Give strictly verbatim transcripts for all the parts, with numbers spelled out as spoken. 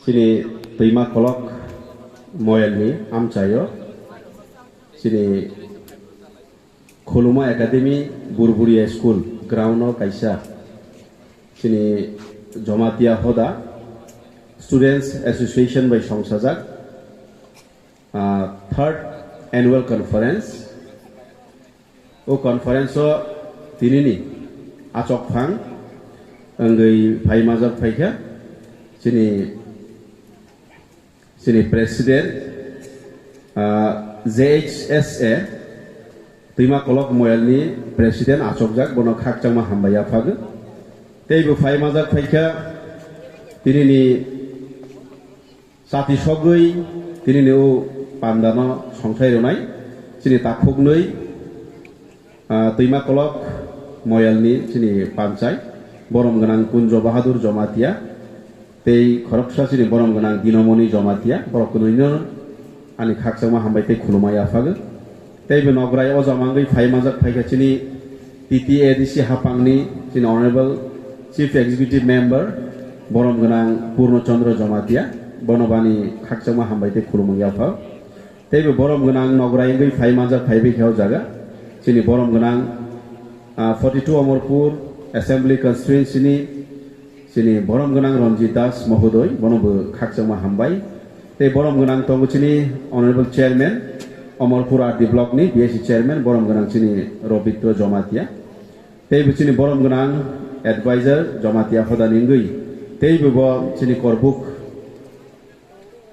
Chini Twima Kolok Moyalni amchaio chini Khuluma Academy Burburia School ground o kaisa chini Jamatia Hoda Students Association bai songsajak, ah, third annual conference. O conference o tinini achok phang wngwi phai majak phaikha chini, chini president, ah, J H S A Twima Kolok Moyalni president achokjak, bono khakchangma hambai yaphago. Tei bo phai majak phaikha tinini chati sogwi tinini o pandano songthai rwnai chini takhuknwi, ah, Twima Kolok Moyalni chini panchai, borom gwnang Kunjo Bahadur Jamatia, tei khoroksa chini borom gwnang Dinamoni Jamatia, borok kwnwino ani khakchangma hambai tei khulumma yaphago. Tei bo nograi o jama wngwi phai majak phaikha chini T T A D C haphangni chini Honorable Chief Executive Member borom gwnang Purno Chandra Jamatia, bono bani khakchangma hambai tei khulumung yapha. Tei bo borom gwnang nograi wngwi phai majak phaibai khe o jaga chini borom gwnang, ah, forty two Amarpur Assembly Constituency ni chini borom gwnang Ranjit Das Mohodoi, bono bo khakchangma hambai. Tei borom gwnang tongo chini Honorable Chairman, Amarpur R D Block ni B S C Chairman, borom gwnang chini Robitro Jamatia. Tei bo chini borom gwnang Advisor Jamatia Hoda ni wngwi. Tei bo, bo chini Korbuk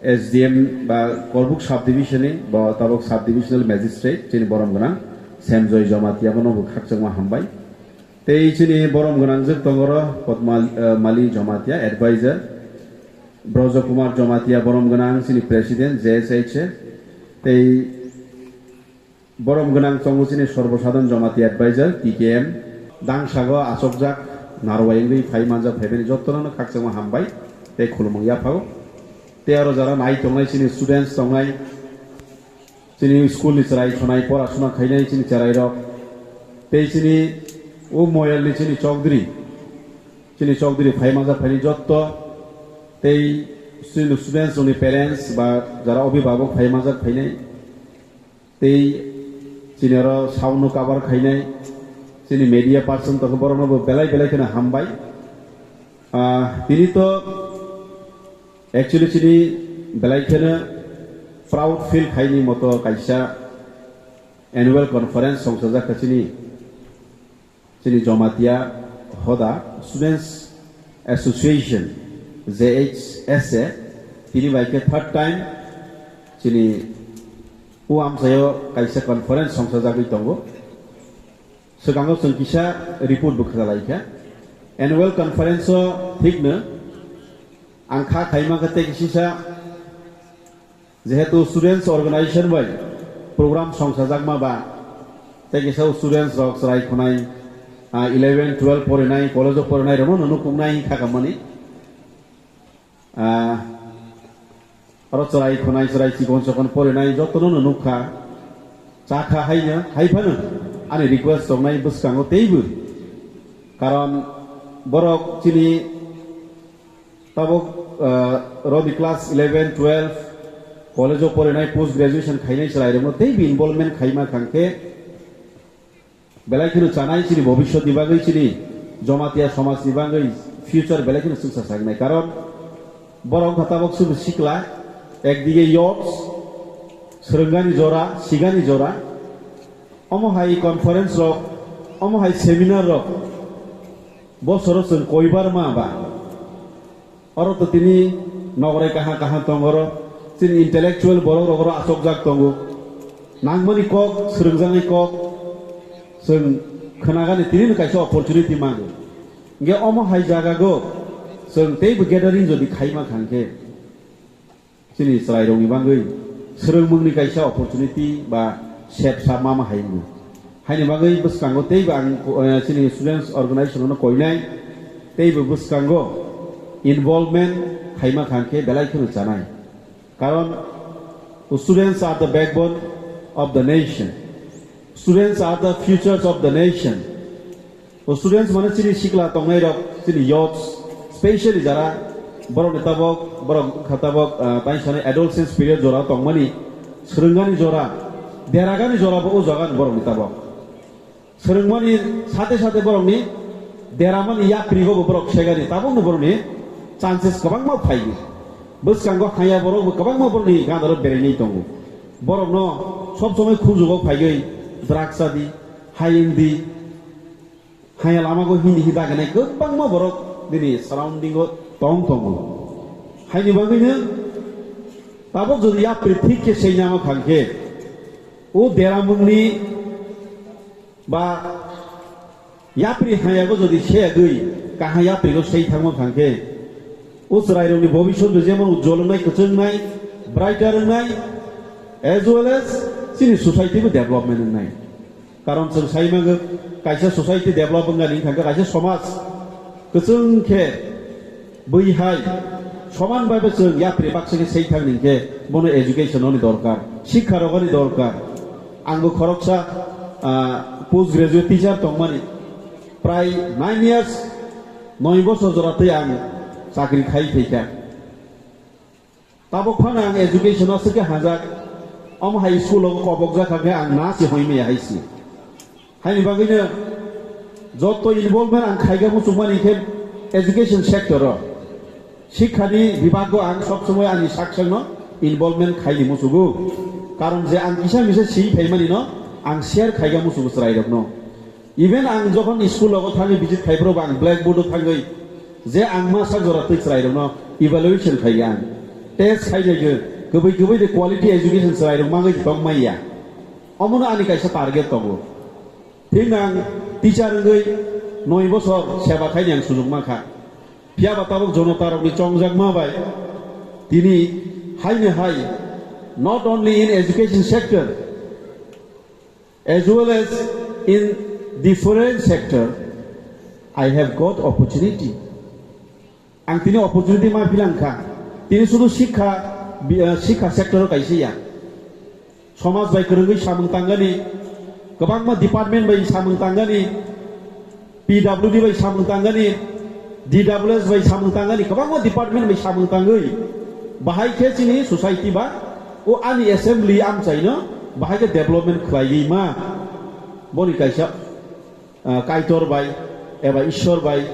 S D M ba Korbuk Subdivision ni bo tabok Subdivisional Magistrate chini borom gwnang Semjoy Jamatia, bono bo khakchangma hambai. Tei chini borom gwnangjwk tongo oro Potma, eh, Mali Jamatia, Advisor, Brojo Kumar Jamatia, borom gwnang chini President, J S H A, tei borom gwnang tongo chini Sorbo Sadharan Jamatia, Advisor, T K M. Dangsago achokjak, narwai wngwi phai manjak phaimani jotono khakchangma hambai tei khulumung yaphago. Tei aro jara nai tongnai chini students tongnai, chini school ni chwrai khwnai, pora suna khainai chini chwrairok, tei chini o Moyal ni chini chokdri, chini chokdri phai manjak phaini jotto, tei chini students rokni parents ba jara obibabok phai manjak phainai, tei chini oro sound no cover khainai, chini media person tongkhe borokno bo belai belai kheno hambai. Ah, tini to actually chini belai kheno proud feel khaini moto kaisa annual conference songsajak kha chini, chini Jamatia Hoda Students Association, J H S A, tini bai khe third time chini o amchaio kaisa conference songsajagwi tongo. Swkango chwng kisa report bo khwlai kha. Annual conference o thikno ang kha khaima khe tei kisisa, jehetu students organization bai program songsajakma ba tei kisa students rok chwrai khwnai, ah, eleven, twelve porinai, college o porinai rokno nuknai kha kamani. Ah, oro chwrai khwnai, chwrai chikon chokon porinai jotono no nukha, chakha haino, haiphano ani request tongnai bwskango teibo. Karon borok chini tabok, ah, roni class eleven, twelve, college o porinai, post graduation khainai chwrairokno teibo involvement khaima khangkhe, belai kheno chanai chini bobishyot ni bagwi, chini Jamatia somaj ni bagwi future belai kheno chwngsa saknai. Karon borok wngkha tabok sudu sikla, ekdige youths, swrwngnani jora, sigani jora, omo hai conference rok, omo hai seminar rok bosoro chwng koibar ma ba. Oro to tini nograi kaham kaham tongo oro. Chini intellectual borok rok oro achokjak tongo. Nangmani kok, swrwngjaknai kok, chwng khwnagani tini no kaisa opportunity mango. Hingke omo hai jagago chwng teibo gathering jodi khaima khangkhe, chini chwrairokni bagwi swrwngmungni kaisa opportunity ba sep sap ma ma hai wngo. Haini bagwi bwskango teibo ang, eh, chini students organization no koinai, teibo bwskango involvement khaima khangkhe belai kheno chanai. Karon students are the backbone of the nation. Students are the futures of the nation. O students mane chini sikla tongnai rok, chini youths, specially jara Borokni tabok, borok wngkha tabok, ah, tai sani adolescence period jora tongmani, swrwngani jora, deragani jora bo o jaga ni borokni tabok. Swrwngmani sate sate borokni deramani yapri go bo borok segani, tabokno borokni chances kwbangma phaio. Bwskango haya borok bo kwbangma borokni gandaro beraini tongo. Borokno sob somoi khunjugo phaiwi drugs adi, hayung di, haya lamago hini hi daganai kwbangma borok nini surrounding o tong tongo. Haini bagwino tabok jodi yapri thik khe seinama khan khe, o deramungni ba yapri hayago jodi seyagwi kaham yaprigo sei thangma khan khe, o chwrairokni bobiswt jemon ujjwal wngnai, kwchwngnai, brighter wngnai, as well as chini society bo development wngnai. Karon chwng sai mangwk, kaisa society develop wngani wngkha khe kaisa somaj kwchwng khe bui hai soman bai bo chwng yapri baksa khe sei thang ning khe bono education oni dorkar, sikha rogani dorkar. Angbo khoroksa, ah, post graduate teacher tongmani prai nine years, noi bosor jora tei ang chakri khai phaikha. Tabok phano ang education o swkhe hanjak, omo hai school o kobok jakha khe ang na se hoi maya hai si. Haini bagwino joto involvement ang khaiga muchungmani khe education sector o, sikhani bibhago ang sob somoi ani sak sakno involvement khaini muchugo. Karon je ang kisa misa si phaimani no ang share khaiga muchugo chwrairokno. Even ang jokhon school logo thangwi visit khai phuru ang blackboard o thangwi je ang ma sak jora twi chwrairokno evaluation khai ang, test khai nai kwbwi kwbwi de quality education chwrairok mangwi tong maya. Omono ani kaisa target tongo. Thik ang teacher wngwi noi bosor seba khaini ang sujuk mankha. Phiya ba tabuk jonota rokni chongjak ma bai tini haino hai not only in education sector, as well as in different sector, I have got opportunity. Ang tini opportunity ma philang kha. Tini sudu sikha, bi-, eh, sikha sector o kaisa ya. Somaj bai kwrwngwi samung tangani, kwbangma department bai samung tangani, P W D bai samung tangani, D W S bai samung tangani, kwbangma department bai samung tangwi bahai khe chini society ba o ani assembly amchaino bahai khe development khlaiwi ma. Boni kaisa, ah, Kaitor bai eba Ishwar bai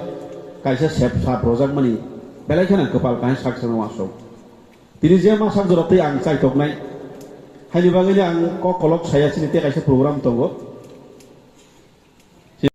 kaisa sep sap rojakmani belai kheno kwpal kaham sak sakno aswk. Tini je ma sak jora tei ang chaitoknai. Haini bagwino ang kok kolok saya chini tei kaisa program tongo.